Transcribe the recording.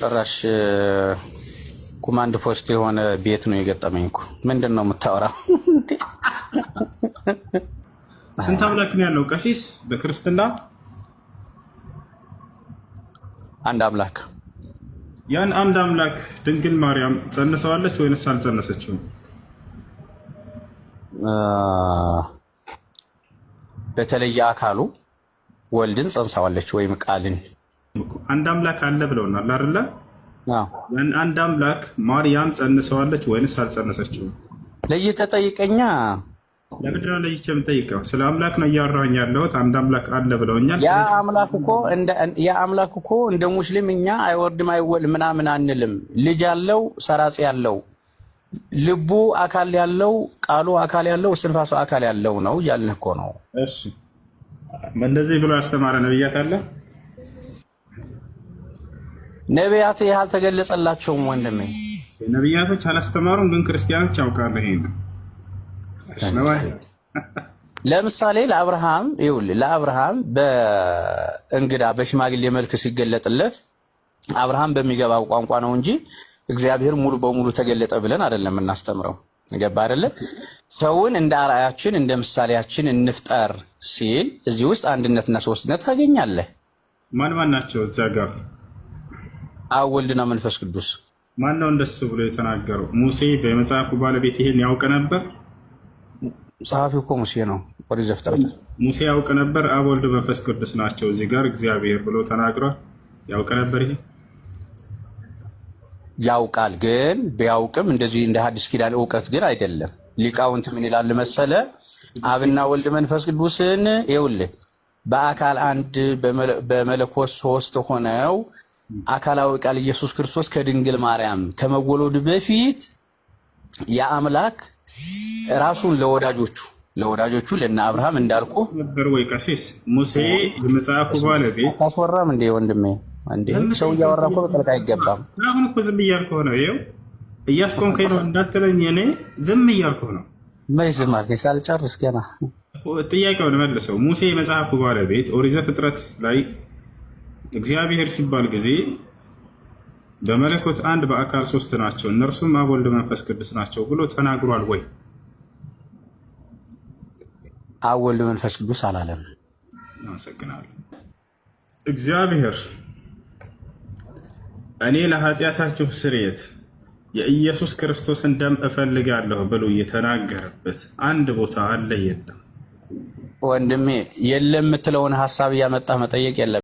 ጭራሽ ኮማንድ ፖስት የሆነ ቤት ነው የገጠመኝ እኮ። ምንድን ነው የምታወራው? ስንት አምላክ ነው ያለው ቀሲስ? በክርስትና አንድ አምላክ። ያን አንድ አምላክ ድንግል ማርያም ጸንሰዋለች ወይንስ አልጸነሰችውም? በተለየ አካሉ ወልድን ጸንሳዋለች ወይም ቃልን። አንድ አምላክ አለ ብለውናል አይደለ? ያን አንድ አምላክ ማርያም ጸንሰዋለች ወይንስ አልጸነሰችውም? ለይተህ ጠይቀኛ። ለምንድን ነው ለይቼ የምጠይቀው? ስለ አምላክ ነው እያወራሁኝ ያለሁት። አንድ አምላክ አለ ብለውኛል። ያ አምላክ እኮ እንደ ሙስሊም እኛ አይወርድም አይወል ምናምን አንልም። ልጅ ያለው፣ ሰራጽ ያለው፣ ልቡ አካል ያለው፣ ቃሉ አካል ያለው፣ እስትንፋሱ አካል ያለው ነው እያልን እኮ ነው። እሺ፣ እንደዚህ ብሎ ያስተማረ ነብያት አለ? ነቢያት ይህ አልተገለጸላቸውም ወንድሜ። ነቢያቶች አላስተማሩም፣ ግን ክርስቲያኖች ያውቃሉ። ይሄ ነው። ለምሳሌ ለአብርሃም፣ ይኸውልህ፣ ለአብርሃም በእንግዳ በሽማግሌ መልክ ሲገለጥለት አብርሃም በሚገባው ቋንቋ ነው እንጂ እግዚአብሔር ሙሉ በሙሉ ተገለጠ ብለን አይደለም የምናስተምረው። ገባ አይደለ? ሰውን እንደ አርአያችን እንደ ምሳሌያችን እንፍጠር ሲል እዚህ ውስጥ አንድነትና ሶስትነት ታገኛለህ። ማን ማን ናቸው እዛ ጋር? አብ፣ ወልድና መንፈስ ቅዱስ። ማን ነው እንደሱ ብሎ የተናገረው? ሙሴ በመጽሐፉ ባለቤት ይሄን ያውቅ ነበር? ጸሐፊው እኮ ሙሴ ነው። ኦሪት ዘፍጥረት። ሙሴ ያውቅ ነበር። አብ፣ ወልድ፣ መንፈስ ቅዱስ ናቸው እዚህ ጋር እግዚአብሔር ብሎ ተናግሯል። ያውቅ ነበር ይሄ? ያውቃል። ግን ቢያውቅም እንደዚህ እንደ ሐዲስ ኪዳን እውቀት ግን አይደለም። ሊቃውንት ምን ይላል መሰለ? አብና ወልድ መንፈስ ቅዱስን ይኸውልህ በአካል አንድ በመለኮት ሶስት ሆነው አካላዊ ቃል ኢየሱስ ክርስቶስ ከድንግል ማርያም ከመወለዱ በፊት የአምላክ ራሱን ለወዳጆቹ ለእነ አብርሃም እንዳልኩ ነበር ወይ ቀሲስ? ሙሴ የመጽሐፉ ባለቤት አታስወራም እንዴ ወንድሜ? እንዴ ሰው እያወራ እኮ በጠልቃ አይገባም። አሁን እኮ ዝም እያልኩህ ነው። ይኸው እያስቆምከኝ ነው እንዳትለኝ፣ እኔ ዝም እያልኩህ ነው። መች ዝም አልከኝ? ሳልጨርስ ገና። ጥያቄውን መልሰው። ሙሴ የመጽሐፉ ባለቤት ኦሪት ዘፍጥረት ላይ እግዚአብሔር ሲባል ጊዜ በመለኮት አንድ በአካል ሶስት ናቸው፣ እነርሱም አብ፣ ወልድ፣ መንፈስ ቅዱስ ናቸው ብሎ ተናግሯል ወይ? አብ፣ ወልድ፣ መንፈስ ቅዱስ አላለም። አመሰግናለሁ። እግዚአብሔር እኔ ለኃጢአታችሁ ስርየት የኢየሱስ ክርስቶስን ደም እፈልጋለሁ ብሎ የተናገረበት አንድ ቦታ አለ? የለም? ወንድሜ፣ የለም የምትለውን ሀሳብ እያመጣ መጠየቅ የለም።